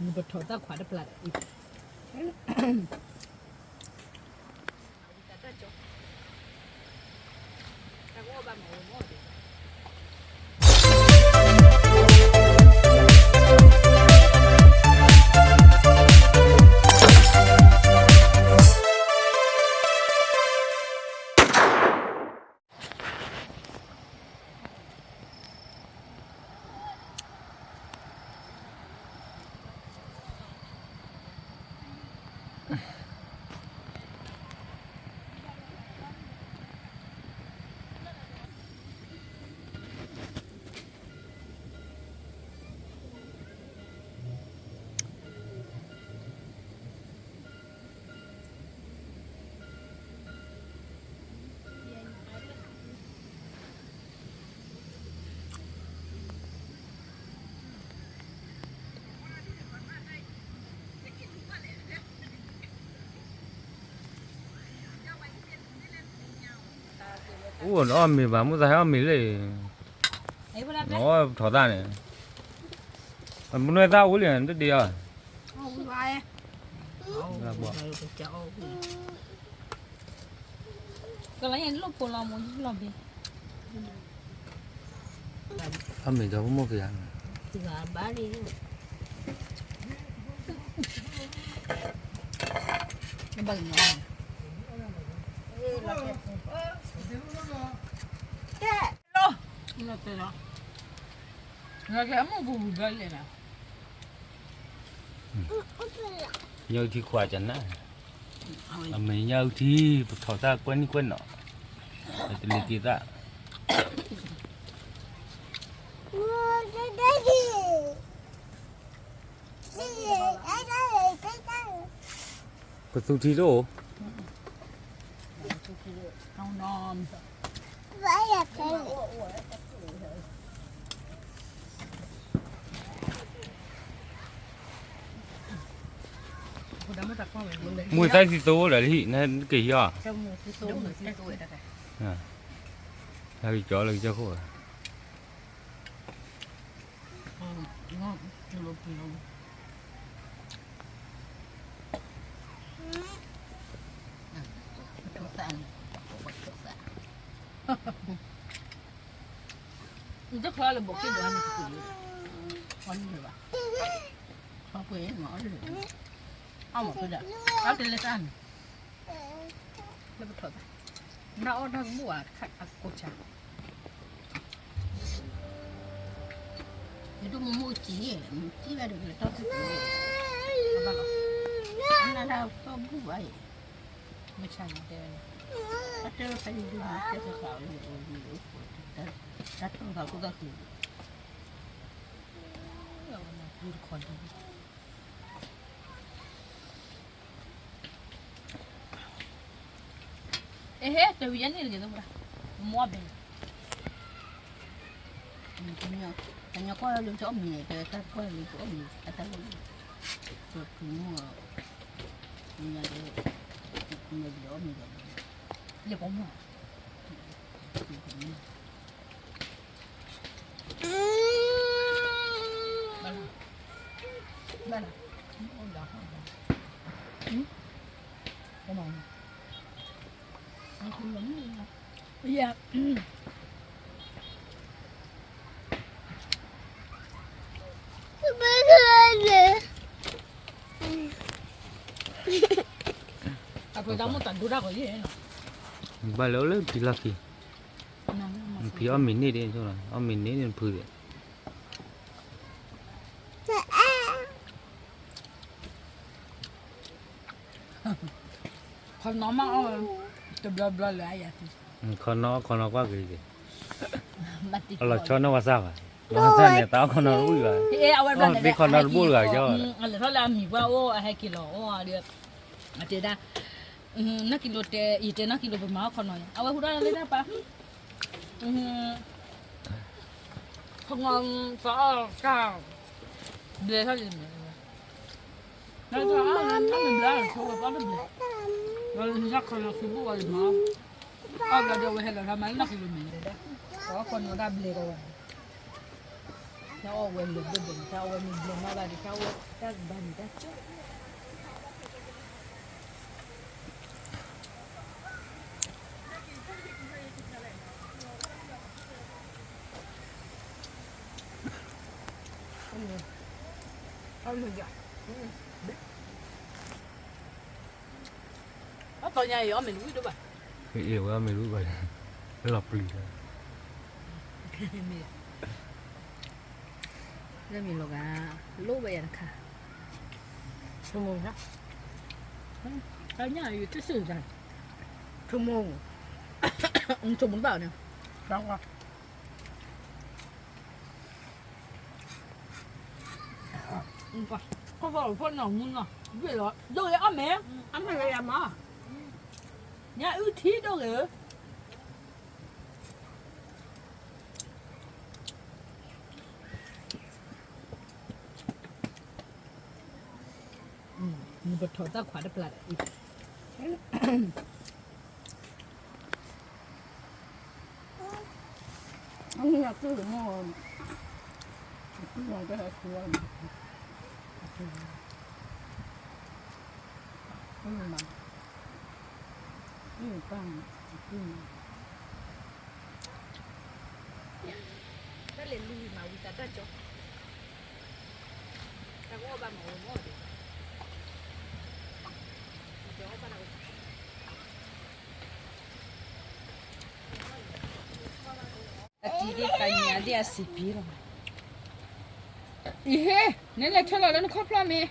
နပထီၣ်သၣ်ခွးတပျၢ်ဒီးအံၤ အိၣ်အီၣ်မ့ၤဘၣ် မိၣ်သးဟဲအီၣ်မ့ၤလၢ အီၣ်ပထီၣ်သၣ်န့ၣ် မနွဲၣ်သၣ်အိၣ်လံ တဒ့အီၤ ကလီၤယဲၢ်လိၣ်ဖိလီၤမ့ၢ်ယလီၤဘ့ၣ် အမ့ၢ်ဒီးမိၢ်ကယၤန့ၣ် ဘၣ်ကညီ ညၣ်အုၣ်ထံခွါကနၣ်, အမဲာ်ညၣ်အုၣ်ထံ ပထီၣ်သၣ်ကွဲနံၣ်ကွဲနီၤ, တလ့ၤက့ၤသၣ်, ပသူထံတအိၣ် မူသၣ်သံသိဒီးလံ နက့ၤဟံးအီၤ, လၢကကၠီလၢကစၢၢ်ခိၣ် နတချီလၢဘိးက့ၣ်ဒီးန့ၣ်တက့ၢ်, အီၣ်လၢဘၣ်, ချီပှဲၤမ့ၢ်အီၣ်လၢ, အီၣ်မ့ၢ်ဖဲဒၣ်, အီၣ်တလဲၤတၢ်န့ၣ်, လၢပထီၣ်သၣ်, နအီၣ်တၢ်ကဘူၣ်အကိၢ်ဆါ, ယဒိၣ်မုၢ်မုၢ်ကံၣ်, ကံၣ်ဘၣ်ဒိၣ်ကလဲၤထီၣ်သ့ၣ်, အနၢ်တၢ်ကီၢ်ဘူၣ်ဘၣ်အံၤ, မ့ၢ်ဆါန့ၣ်တဲဝဲန့ၣ်, တၢ်တဲဝဲဖဲယဒိၣ်မုၢ်တဲသးအိၣ်, တၢ်ထီၣ်သးခိၣ်သၣ်သူ, အဝဲန့ၣ်တခီဒ် အဟဲ တဝံၤယဲန့ၣ်တဂ့ၤ သရၣ်, မ့ၢ်အီၣ်ဘဲ, ကညီကွၢ်လၢကအီၣ်မ့ၤန့ၣ် တၢ်ကွၢ်လၢကအီၣ်မ့ၤ အတၢ်လၢ, ပှၤဖုမုၣ်, မ့ၢ်ညါဒီး, မ့ၢ်ဒီးအီၣ်မ့ၤဒီး, ယဲပှၤမုၣ် ဘၣ်လီၤ, ဘၣ်လီၤ, အိၣ်ဒီးဟီၣ်ဒီး, ယၤ, အပှၤတၢ်မိၣ်တၢ်ဒိတၢ်ဂီၤယဲၢ်နီၤ, ဘၣ်လၢအိၣ်လၢဖံလီၢ်ခံ, ဖံအီၣ်မ့ၤန့ၢ်ဒ်န့ၣ်, အီၣ်မ့ၤန့ၢ်န့ၣ်ဖုဒဲး ခီနီၤမးအီၣ်, တဘျီဘျီလၢအယၤသံ, ခီနီၤခီနီၤကွၢ်က့ၤ, အလီၤဆီနီၢ်ဝါစၢ်ဘၣ်, ဝါစၢ်န့ၣ် တၢ်အီၣ်ခီနီၤတဘူၣ်ဘၣ်, အသ့ခီနီၤတဘူၣ်တဂၤကၠီ, အလဲၤထီၣ်လၢအမံၤပှၢ်အိၣ်အဟဲက့ၤလီၤအိၣ်ဒီး, အတဲဒၣ်, နီၢ်ကံလိတဲ, ယတဲနီၢ်ကံလိပမၤအီၣ်ခီနီၤ, အဝဲဟူထီၣ်လၢတၢ်ပာ် ခီနီၤသးအီၣ်တၢ်, ဘျဲၣ်ထီၣ်လံမ့ၢ်, လၢတၢ်အီၣ်လၢနမ့ၢ်ဘျဲၣ်ဆိဝဲပှၢ်တဘျဲၣ်, လၢနတၢ်ခီနီၤသုဘူၣ်ဝဲလံမ့ၢ်, အီၣ်ဘျီဒီးဝဲဟဲလီၤတၢ်မၤလၢနီၢ်ကံလိမ့ၢ်, အီၣ်ခီနီၤတၢ်ဘျဲၣ်ကီးဝဲ တၢ်အီၣ်ဝဲလၢဘၢၣ်ဘၢၣ်န့ၣ် တၢ်အီၣ်ဝဲမ့ၢ်ဘျဲၣ်မးဘၣ်ဒီး တၢ်အီၣ်တၢ်ဘၣ်န့ၣ်တၢ်ကၠိ အီၣ်သီညါအံၤ အီၣ်မ့ၤတဝံၣ်ဒိၣ်ဘၣ်, အ့ၣ်ဝဲအီၣ်မ့ၤတဝံၣ်ဘၣ်, လီၤပျံၤလီၤ, လၢမ့ၤလီၤဂာ်, လိၣ်ဘၣ်ယၤတခါ, ဆိမိၣ်, တၢ်ညၣ်အံၤတစ့ၢ်တၢ်, ဆိမိၣ်, ဆိမိၣ်တဘၣ်န့ၣ်, တၢ်ကွၢ် ဒိၣ်ဂ့ၤအီၣ်မ့ၤ, အမ့ၢ်ဝဲယၤမး, ညၣ်အုၣ်ထံဒိၣ်ဂ့ၤဧၢ, ပထီၣ်တၢ်ခွါတပျၢ်ဒီးအံၤ အမ့ၢ်အကုၢ်မ့ၢ်, အကုၢ်မ့ၢ်ကဟဲဆူအီၤ, အကုၢ်မ့ၢ်, အကုၢ်မ့ၢ်, အကုၢ်မ့ၢ်, တၢ်လဲၤလူၤမၤဝံၤသးတၢ်ကၠီ, တၢ်ကအီၣ်ဘၣ်မၤဝဲမ့ၢ်ဒီး အတံၤဒ်ကညးဒ်အစံးပ့ၤလီၤ, အံၤဟ့ၣ်, နလဲၤထၢလီၤလၢနခီၣ်ဖျီၣ်မ့ၢ်,